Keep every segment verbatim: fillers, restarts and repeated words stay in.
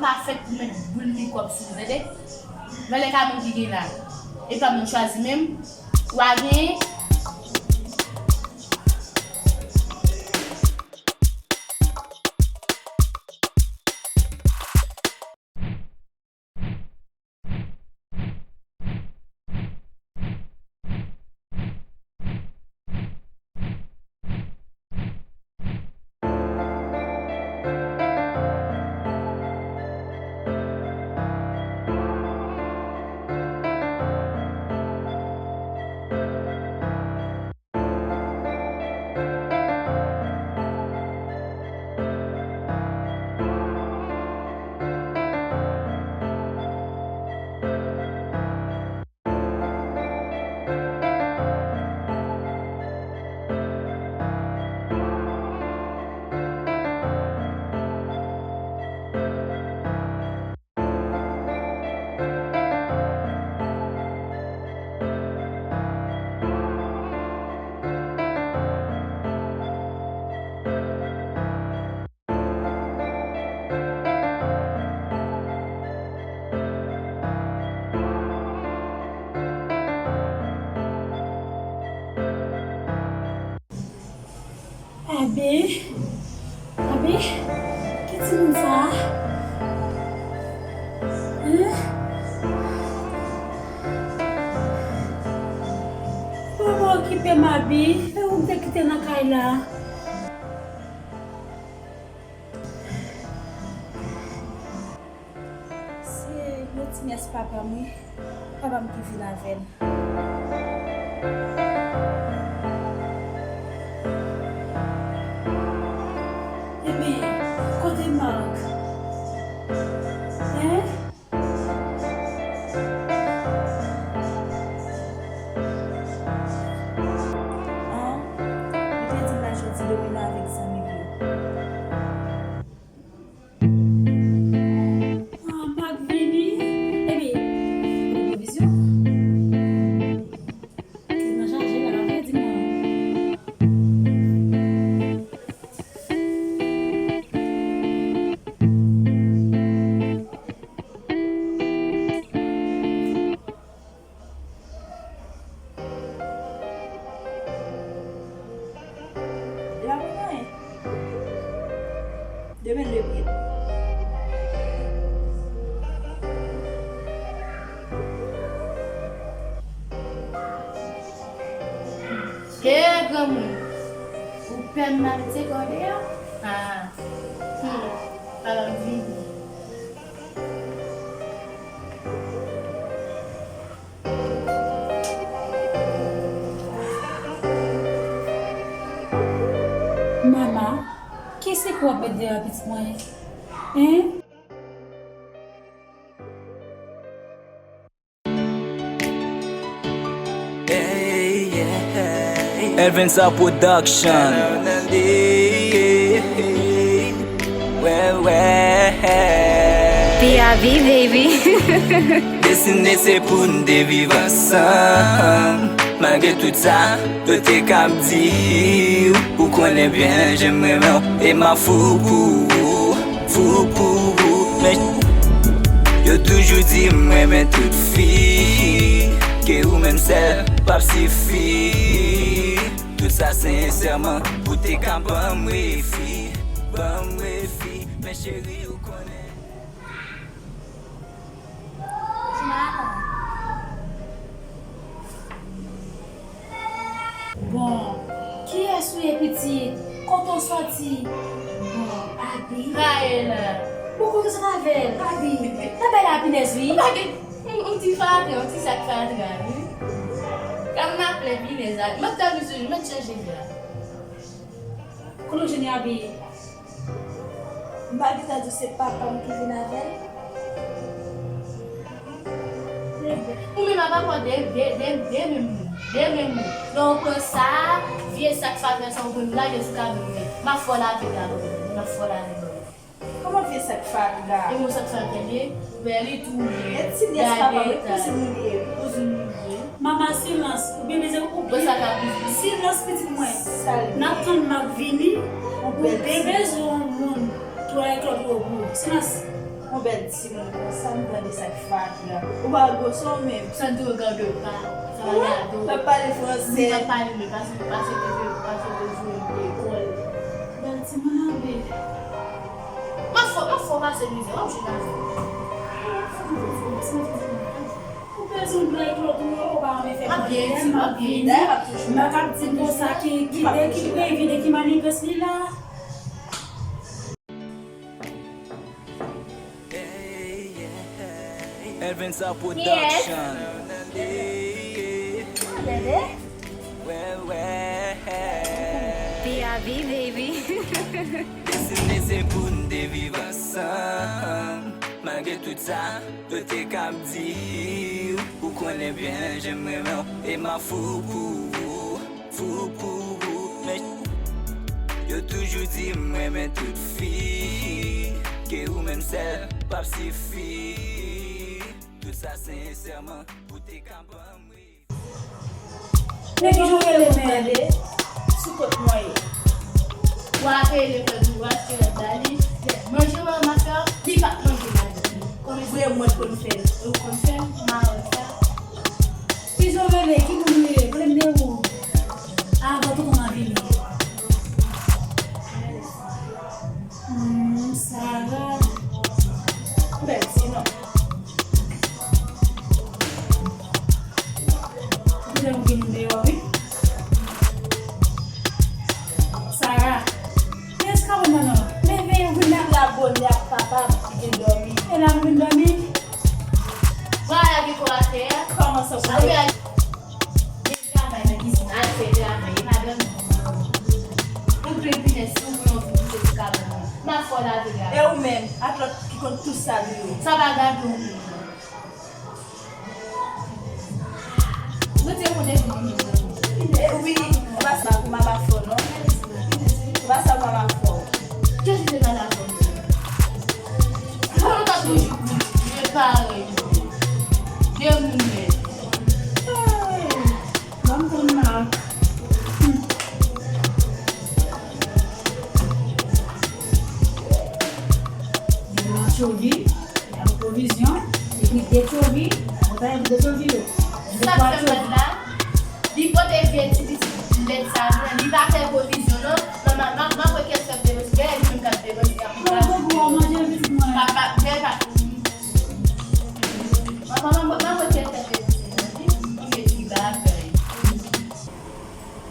pa fèt pou met boul mikwòb sou ou, tande? Valè ka moun ki gen la. E pa moun chwazi menm. Ou a genyen. Abi, Abi, ki timoun sa a? Hein? Papa okipe m, Abi, e ou m te kite nan kay la. Se yon ti nyès papa m, wi. Papa m ki vin avè l. Ebyen, kote Marc? Hein? An, li te di m l al soti domino avèk zanmi l yo. Ah, Marc vini. Epi, televizyon. Li nan chaje la, apre di mwen. Li pa konn anyen. Demen l depye. He, granmoun, ou pè m nan mete kò deyò? Ah, hmm, papa m vini. Mama, ki sekrè w ap met deyò a pitit mwen? Hein? Hey, yeah. Elvinsa Production. Wè, wè. P R V, baby. Destine se pou n te viv ansanm. Malgre tout sa, yo te k ap di, ou konnen byen jan m renmen w, e m ap fou pou ou, fou pou ou. Men yo toujou di m renmen tout fi, ke ou menm sèl p ap sifi. Tout sa sensèman, ou te ka ban m refi, ban m refi. Men cheri, ou konnen. Bon, kiyès ou ye, pitit? Kote w sòti? Bon, Abi. Raela. Bon, kote w sot avè l? Abi. Nan bèl lapinèz, wi. Ou pa gen yon, yon ti fatra, yon ti sak fatra, wi. Kòm m ap plen pinèz la. M ap tande sou li, mèt chanje dra. Kote w jwenn Abi? M pa gentan di w se papa m ki vin avè l? Ou menm ap akò de, de, de, de menm moun, de menm moun. Lè w pran sa, vye sak fatra sa w pran, lage l sou kabann mwen. M ap fè w lave l la, m ap fè w lave l. Kòman vye sak fatra? E bon, sak fatra li ye? Bèl li tou ye. E ti nyès papa m, wi, kouzin nou li ye, wi. Kouzin nou li ye. Mama, silans. Ou byen bezwen, ou byen. Silans, pitit mwen. N ap tann Mak vini. Ou byen bezwen yon moun ki wè klòt yo pou ou. Silans. Yon bèl timoun konsa, m tande sa k fatra. Ou pa gwo sou menm. Sa di w gade w pa. Sa pa gade w. L ap pale fransè. Li pa pale, men pase, pase te jwe, pase te jwe lekòl. Bèl timoun anpil. M ap fò, m ap fò pase mizè, w ap jwe nan jwe. Ou bezwen bèl klòt ou yo, ou pa renmen fè pwoblèm. M ap byen di, m ap byen di. M pa kab di konsa ki, ki de, ki prive de ki manifès li la. Elvinsa Production. Bebe. P R V, baby. Deside se pou n te viv ansanm. Malgre tout sa, yo te kab di, ou konnen byen jan m renmen w, e m ap fou pou ou. Fou pou ou, men yo toujou di m renmen tout fi, ke ou menm sèl p ap sifi. Tout sa sensèman ou te ka ban m, wi. Men kijan w rele men? Sou kot mwen ye. Wa peye lekòl pou w achte rad ba li. Manje w a mafya, li pa manje la. Vre mwen konn fè l. Ou konn fè l? Mawon sa. Kijan w rele? Ki moun ou ye? Rele m de ou. Avan tou kòman vini. Hmm, Sara. Bèl ti non. Ou te gen moun deyò wi. Sara. Men eske w nan non? Leve ou vin la. La bonè ak papa m ki vin dòmi. E la ou vin dòmi? Vwala ki kou atè a. Kòman sa pou travay nan kizin, al fè travay, e madanm ou. Ou dwe pines si ou vle yon fi kouche sou kabann nan. M ap fè w lave la. E ou menm, ak lòt ki konn tou sa li yo. Sa pa gade w menm. Retire w de vi nou. E wi, ou pa sa pou m ap fè w non. Ou pa sa pou m ap fè w. Kèl ti te mal avè w? Konnen w ta toujou bouch, je parèy. De moun menm. Ban m konn la. Demen tchovi, y ap pwovizyon, epi de tchovi, mwen pa yon de tchovi yo. Sa k fè m la, li pote vye ti pitit lèd sa jwenn, li pa fè pwovizyon non. Manman, manman, manman, kèl fè depanse, gade li menm k ap depanse ap pran. Papa, bèl pa. Manman, manman, manman, kèl fè depanse, li vye ti bagay.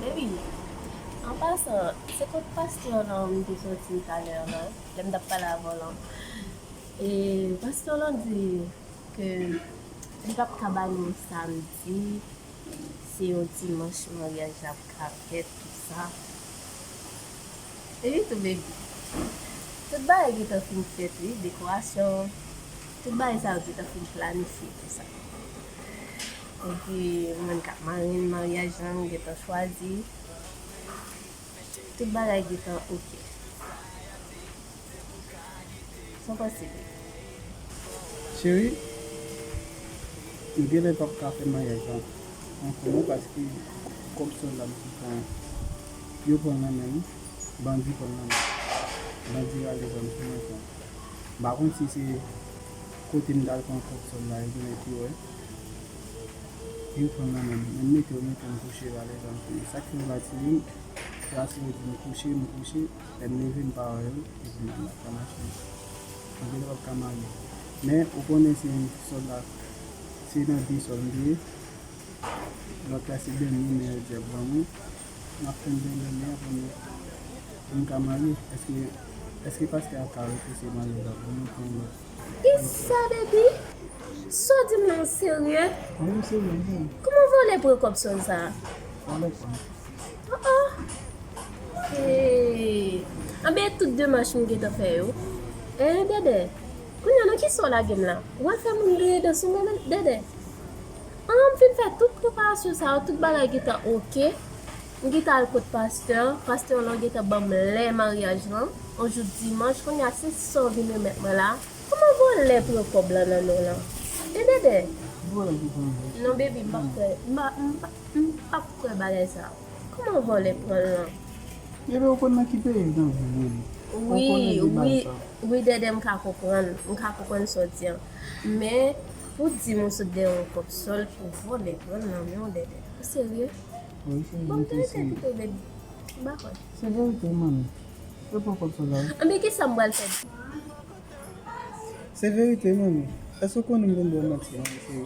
Baby, an pasan, se kot pastè lan m te soti talè lan, lè m t ap pale avè w lan. E pastè lan di ke li p ap ka ba nou samdi, se yon dimanch maryaj la ap ka fèt, tout sa. Epi tou, baby, tout bagay gentan fin fèt, wi, dekorasyon, tout bagay sa yo gentan fin planifye, tout sa. Epi, moun k ap marenn maryaj lan, m gentan chwazi. Tout bagay gentan oke. Sa w panse, baby? Cheri, nou genlè p ap ka fè maryaj la ankò non, paske kòb sòl la m te pran, yo pran l nan men m, bandi pran l nan men m. Bandi rale zam sou mwen, frè. M pa konn si se kote m t al pran kòb sòl la, yo genlè te wè. Yo pran l nan men m. Men m mete yo, mete m kouche, rale zam sou mwen. Sa k fè m pa tire m, se paske yo di m kouche, m kouche. Lè m leve, m pa wè yo, epi m al nan machin. M genlè p ap ka marye. Men, ou konnen se sòl la, se nan de sòl m te ye. Lòt la se dènye men yo di y ap ban mwen. M ap tann dènye men an pou m, pou m ka marye. Èske, èske pastè a ka repouse maryaj la pou mwen pou yon lòt? Kisa, baby? Sa w di m nan serye? Wi, serye, wi. Kòman vòlè pran kòb sòl sa a? Vòlè pran. Oh, oh. Hey. Anben, tout demach m gentan fè yo. Hein, Dèdè? Kounye a, nan kisa w lage m la? W al fè moun griyen dan sou mwen, Dèdè? An, m fin fè tout preparasyon sa yo, tout bagay gentan oke. M gentan al kot pastè, pastè lan gentan ban m lè maryaj lan, yon jou dimanch, kounye a se sa w vin remèt mwen la. Kòman vòlè pran kòb la nan men w lan? E Dèdè? Non, baby, m p ap kwè, m p ap, m p ap, m p ap kwè bagay sa. Kòman vòlè pran l lan? Ebyen, ou konn nan ki peyi m t anvi vini? Wi, wi, wi, Dèdè, m ka konprann, m ka konprann sa w di an. Men, pou di m ou sot dèyè yon kòb sòl pou vòlè pran l nan men w, Dèdè. Ou serye? Wi, serye. Ban m verite pito, baby. M pa kwè. Se verite, manmi. Yo pran kòb sòl la, wi. Anben, ki sa m pral fè? Se verite, manmi. Èske w konnen m konn ba w manti, manmi, cheri?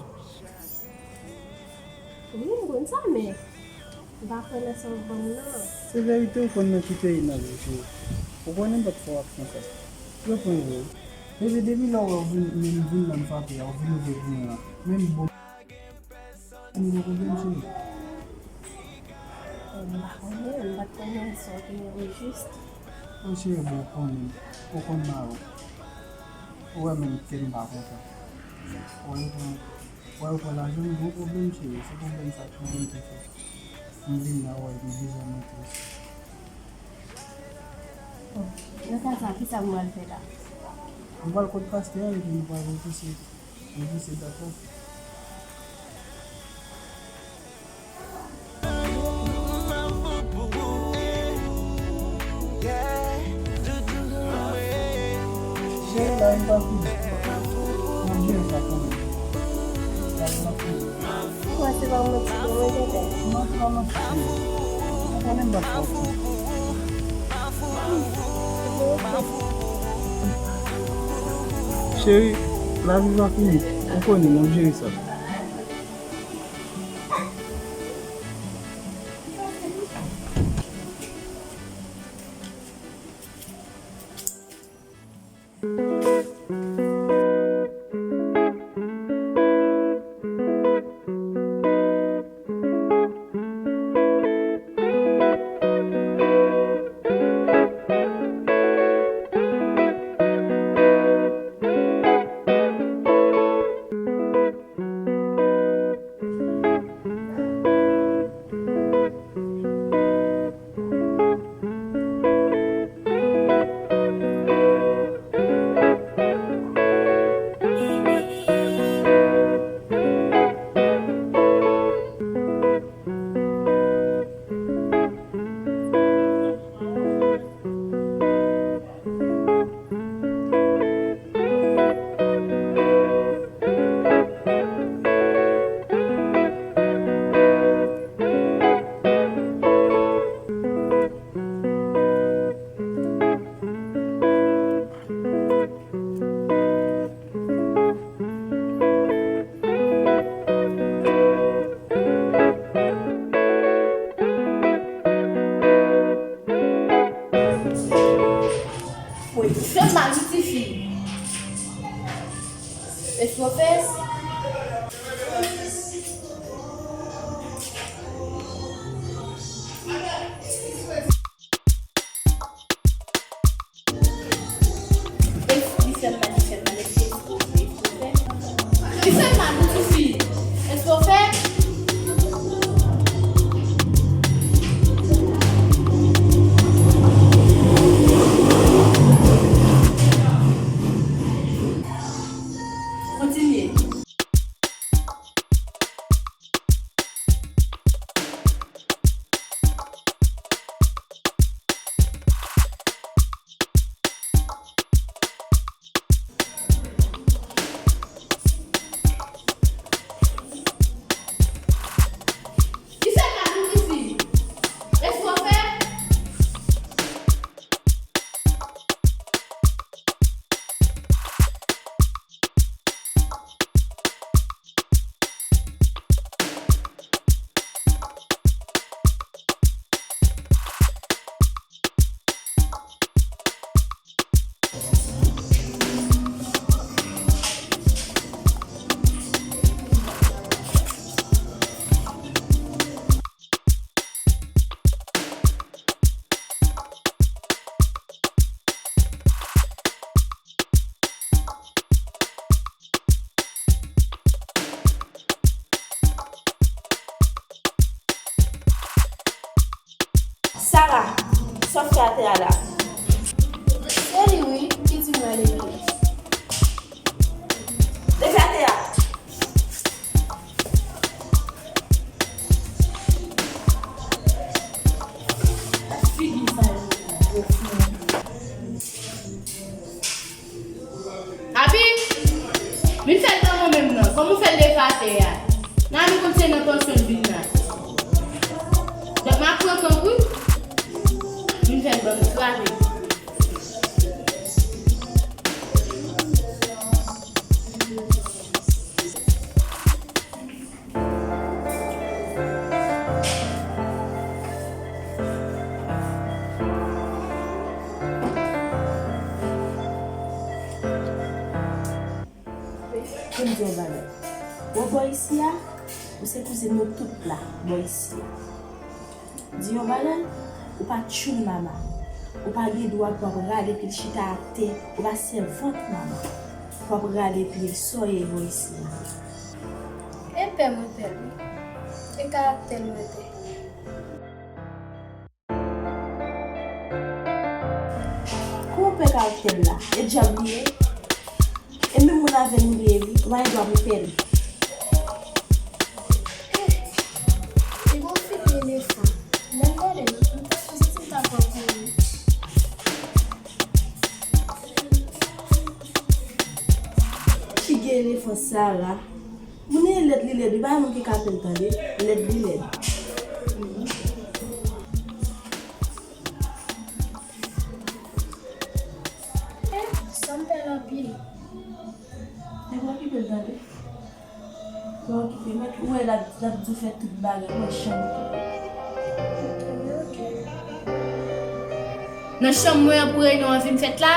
Wi, m konn sa, men m pa kwè nan sa w ban m nan. Se verite, ou konn nan ki peyi n ap viv, cheri. Ou konnen m pa t fè w aksyon sa. Yo pran vre. Bebe, depi lè w wè w vin, vin, vin nan m frape a, ou vin ouvri pou mwen an. Menm bon. Ou konprann, cheri? M pa konnen, m pa t konnen sa w te ye o jis. Bon, cheri, bon, ou konnen, ou konn mari w. Ou wè menm ke m pa kontan. Ou wè, ou pran, ou wè, ou pran lajan m, gon pwoblèm, cheri. Se pwoblèm sa k fè m te fè. M vin la, ou wè, m bezwen mwen plis. Bon, nan ka sa, ki sa m pral fè la? M pral kot pastè a, epi nou pral repouse. Epi se dakò. Cheri, la, m pa fini. Mwen byen sa kanmenm. La, m pa fini. Ou kwè se pa manti, non, mwen gentan. Non, se pa manti, cheri. Ou konnen m pa fè w. Cheri, lavi pa fini. Ou konnen, n ap jere sa. Woy, fè mal wi tifi. Èske w fè? Èske li fè mal, li fè mal, èske li fè mal, èske li fè mal? Li fè mal wi tifi. Èske w fè? Kontinye. Li fè mal wi tifi. Èske w fè? Sara, sa w fè atè a la? Se li wi ki di m ale leve. Leve atè a! Figi sa yo gwo fou. Kòman w fè l leve atè a? Nan nou konn se nan tansyon l vin la. Donk, m ap pran kankou. Vin fè l ban m kraze. Pou m di yon bagay. Ou bò isi a, ou se kouzin nou tout la, bò isi a. Di yon bagay, ou pa tchoul mama. Ou pa gen dwa pou w ap rale pye l chita atè, ou pa sèvant mama. Pou w ap rale pye l, sa w ye bò isi a. E pè mwen pè l wi. E karaktè l mwen pè. Kòman pè karaktè l la? E dyab li ye? E menm moun avè nou li ye wi, ou pa gen dwa pou pè l. Eh, li gon figi elefan. Lè m gade l, m ta sou stil ta pran pou li. Figi elefan sa la. Moun nan lèd li lèd wi, pa gen moun ki ka fè l tande, lèd li lèd. Eh, sa m pè l anpil. Nèg la okipe l tande. Nèg la okipe, mèt ou wè l ap, l ap di w fè tout bagay, ou wè chanm li. Nan chanm mwen an pou reyinyon an vin fèt la,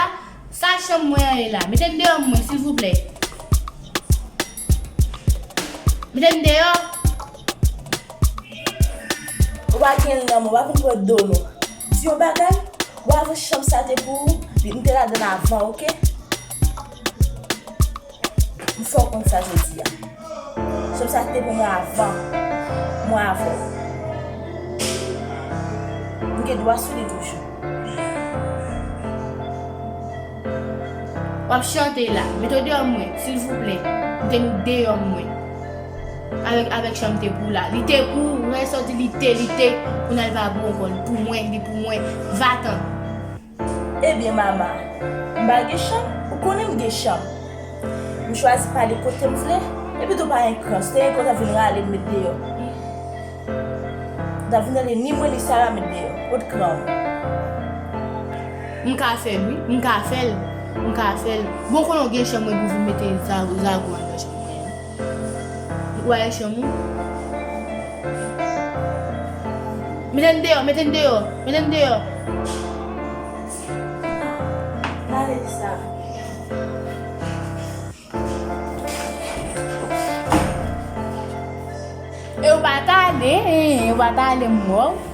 sa chanm mwen an ye la? Mete m deyò mwen, silvouplè. Mete m deyò. Ou pa gen lanmou, ou pa vin pran do nou. Di yon bagay, ou avan chanm sa te pou ou, li, m te ladan l avan, oke? M fè w konn sa jodi a. Chanm sa te pou mwen avan, mwen avè w. M gen dwa sou li toujou. W ap chante la. Mete w deyò mwen, silvouplè. Mete m deyò mwen. Avèk, avèk chanm te pou la. Li te pou, ou wè sa w di li te, li te. Kounye a li pa pou ankò, li pou mwen, li pou mwen. Va-t-an. Ebyen, mama, m pa gen chanm, ou konnen m gen chanm. M chwazi pale kote m vle, epi tou pa gen kran. Si te gen kran, w ta vin rale m met deyò. Ou ta vin rale ni mwen, ni Sara met deyò. Kot kran w? M ka fè l, wi, m ka fè l, m ka fè l. Bon, konnen w gen chanm mwen pou vin mete zago, zago anndan chanm mwen an. Ou wè chanm ou? Mete n deyò, mete n deyò, mete n deyò. Gade sa. E ou pa t ale, en, ou pa t ale, m wè w.